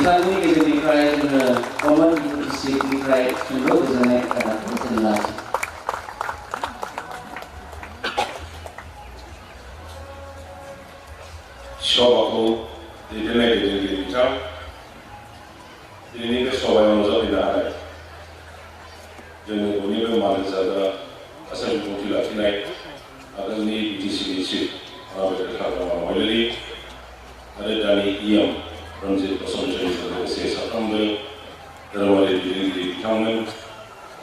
बिथांनि गेजेरनिफ्राय जोङो कमन डिस्ट्रिक्टनिफ्राय सुंद' गोजोननाय रादाबखौ जों लाखियो। सभाखौ दैदेननाय दैदेनगिरि बिथां दिनैनि बे सभायाव नुजाफैनो हानाय जोंनि बयनिबो मान होजाग्रा आसाम बिबुंथि लाखिनाय आगोलनि बिटिसिनि चिफ आम्बेडकार हाग्रामा महिलारि आरो दानि इएम रन्जित बसुमतारीजों लोगोसे साफ्रोमबो धोरोमारि दैदेनगिरि बिथांमोन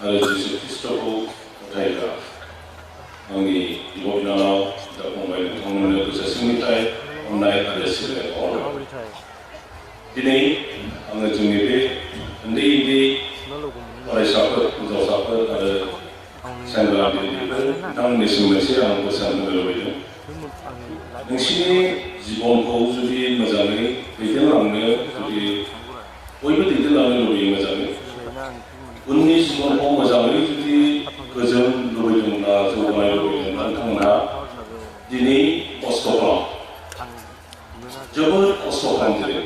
आरो जिसु ख्रीष्टखौ फोथायग्रा आंनि बिब' बिनानाव बिदा फंबाय बिथांमोननो गोसो सिंनिफ्राय अननाय आरो सिबिनाय बावहरो। दिनै आङो जोंनि बे उन्दै उन्दै फरायसाफोर हिन्जावसाफोर आरो सेंग्रा दैदेनगिरिफोर बिथांमोननिसिम मोनसे आं बोसोन होनो लुबैदों। नोंसिनि जिबनखौ जुदि मोजाङै दैदेनलांनो जुदि बयबो दैदेनलांनो लुबैयो मोजाङै उननि जिबनखौ मोजाङै जुदि गोजोन लुबैदोंब्ला जौगानाय लुबैदोंब्ला नोंथांमोनहा दिनै खस्थ' खालाम जोबोद खस्थ' खालामदों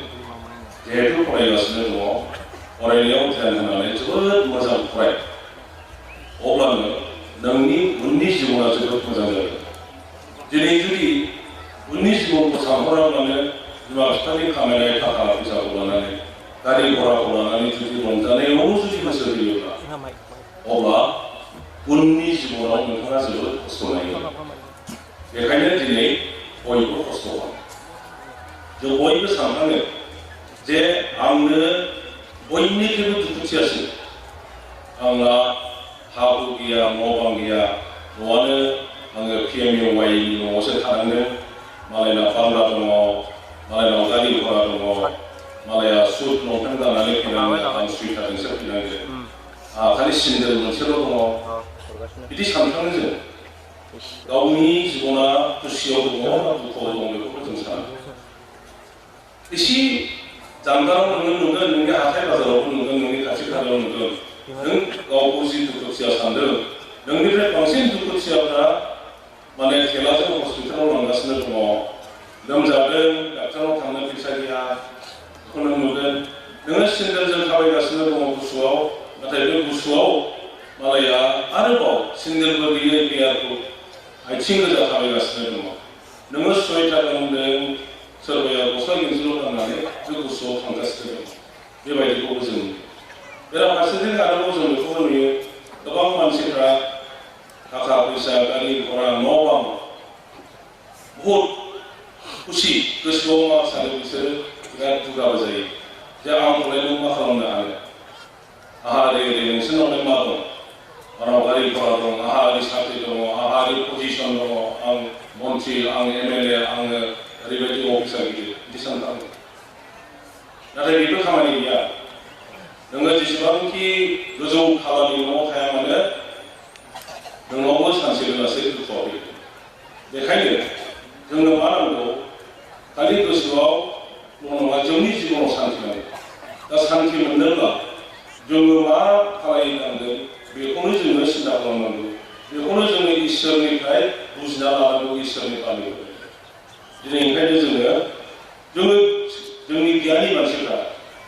जिहेतु फरायगासिनो दङ फरायनायाव ध्यान होनानै जोबोद मोजां फराय अब्लानो नोंनि उननि जिबना जोबोद मोजां जागोन। दिनै जुदि उननि जिबनखौ सानहराब्लानो बिमा बिफानि खामायनाय थाखा फैसाखौ लानानै गारि घराखौ लानानै जुदि रंजानायाव जुदि गोसो होयोब्ला अब्ला उननि जिबनाव नोंथाङा जोबोद खस्थ' नायगोन। बेखायनो दिनै बयबो खस्थ' खालाम जों बयबो सानखाङो जे आंनो बयनिख्रुइबो दुखुथियासिन आंना हा हु गैया न' बां गैया न'आनो आङो PMUY नि न'आवसो थानांदों मालायना बांला दङ मालायनाव गारि घरा दङ मालाया सुट लंपेन्ट गाननानै फैनांगो आं सुइटारजोंसो फैनांगो खालि सिन्देल मोनसेल' दङ बिदि सानखाङो जों गावनि जिबना खुसियाव दङ ना दुखुआव दं बेखौबो जों सानो। एसे जानगाराव नोङो नुगोन नोंनि हाथाय बाजारावबो नुगोन नोंनि खाथि खालायाव नुगोन नों गावखौ जि दुखुथिया सानदों नोंनिफ्राय बांसिन दुखुथियाफ्रा माने थेलाजों हस्पिटालाव लांगासिनो दङ लोमजादों डाक्टाराव थांनो फैसा गैया बेखौ नों नुगोन नोङो सिन्देलजों थाबायगासिनो दङ गुसुआव नाथाय बे गुसुआव मालाया आरोबाव सिन्देलबो गैयै बेयारखौ आथिं गोजा थाबायगासिनो दङ नोङो सुवेटार गानदों सोरबाया गस्ला गेन्जिल' गाननानै बे गुसुआव थांगासिनो दं बेबायदिखौबो जों बेराफारसेथिं आरोबाव जों बेखौबो नुयो गोबां मानसिफ्रा थाखा फैसा गारि घरा न' बां बहुद खुसि गोसोआव मा सानो बिसोरो बिराद दुगाबो जायो जे आंखौलाय नों मा खालामनो हानो आंहा ओरै ओरै नोंसोरनावलाय मा दं आंनाव गारि घरा दं आंहा ओरै साख्रि दङ आंहा ओरै पजिसन दङ आं मन्त्रि आं MLA आङो ओरैबायदि अफिसार गिदिर बिदि सानखाङो नाथाय बेबो खामानि गैया नोङो जेसेबांखि गोजौ खालामनि न'आव थाया मानो नोंनावबो सानसे बेलासे दुखुआव फैगोन। बेखायनो जोंनो मा नांगौ खालि गोसोआव नङा जोंनि जिबनाव सान्थि नांगौ दा सान्थि मोननोब्ला जोङो मा खालामनांगोन बेखौनो जोङो सिन्था खालामनांगौ बेखौनो जोङो इसोरनिफ्राय बुजिना लानांगौ इसोरनि बानिखौ दिनै ओंखायनो जोङो जोंनि गियानि मानसिफ्रा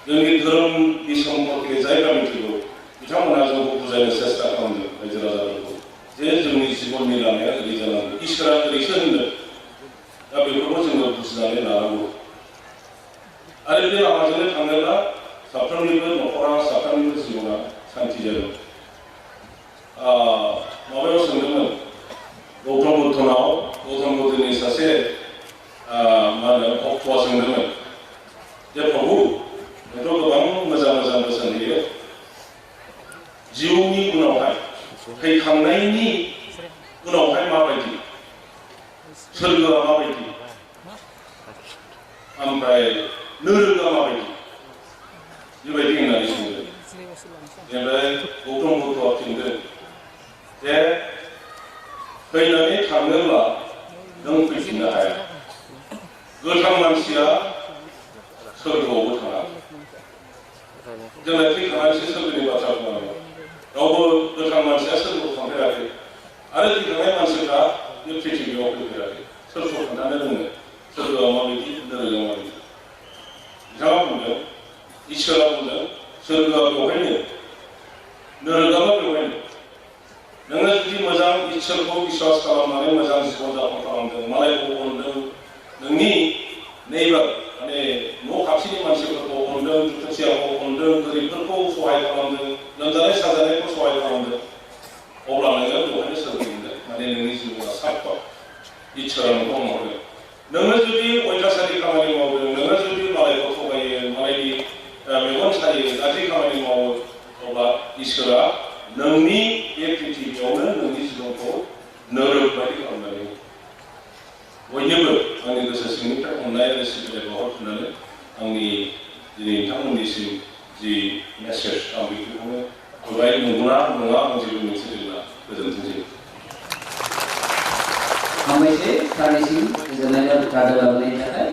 जोंनि धोरोमनि सम्पर्के जायगा मिथिगौ बिथांमोना जोंखौ बुजायनो सेस्था खालामदों रायजो राजाफोरखौ जे जोंनि जिबननि लामाया ओरै जानांगौ इसोरा ओरैसो होनदों दा बेफोरखौ जोङो बुजिनानै लानांगौ आरो बे लामाजोंनो थाङोब्ला साफ्रोमनिबो न'खरा साफ्रोमनिबो जिबना सान्थि जागोन। माबायाव सोंदोंमोन गौतम बुद्धनि सासे मा होनो भक्तआ सोंदोंमोन जे प्रभु नोंथ' गोबां मोजां मोजां बोसोन होयो जिउनि उनावहाय थैखांनायनि उनावहाय माबायदि सोरगोआ माबायदि ओमफ्राय नोरगोआ माबायदि बेबायदि होननानै सोंदों बेनिफ्राय गौतम बुद्धआ फिनदों जे फैनानै थाङोब्ला नों फैफिननो हाया गोथां मानसिया सोरगोआवबो थाङा जोंना थैखांनानैसो सोरगोनि बाथ्रा बुंनांगौ रावबो गोथां मानसिया सोरगोआव थांफेराखै आरो थैखांनाय मानसिफ्रा बे पृथिबियाव फैफेराखै सोरखौ खोन्थानो रोङो सोरगोआव माबायदि नोरगोआव माबायदि बिथाङा बुंदों इसोरा बुंदों सोरगोआ बेवहायनो नरकाबो बेवहायनो नोङो जुदि मोजां इसोरखौ बिश्वास खालामनानै मोजां जिबन जापन खालामदों मालायखौ अनदों नोंनि नेइबार माने न' खाथिनि मानसिफोरखौ अनदों दुखुथियाखौ अनदों गोरिबफोरखौ सहाय खालामदों लोमजानाय साजानायखौ सहाय खालामदों अब्ला नोङो बेवहायनो सोरगो मोनगोन माने नोंनि जिउआ साफा इसोरा नोंखौ अनहरगोन नोङो जुदि अयथासारि खामानि मावदों नोङो जुदि मालायखौ थगायो मालायनि मेगन सायो गाज्रि खामानि मावो अब्ला इसोरा नोंनि बे पृथिबियावनो नोंनि जिबनखौ नोरोग बायदि खालामनानै बयनिबो आंनि गोसो सिंनिफ्राय अननाय आरो सिबिनाय बावहरफिननानै आंनि दिनै नोंथांमोननिसिम जि मेसेज आं बेखौनो होबाय नंगौना नङा आं जेबो मिथिला गोजोनथोंसै हामबायसै सानैसिम गोजोननाय बाथ्रा लाबोनायनि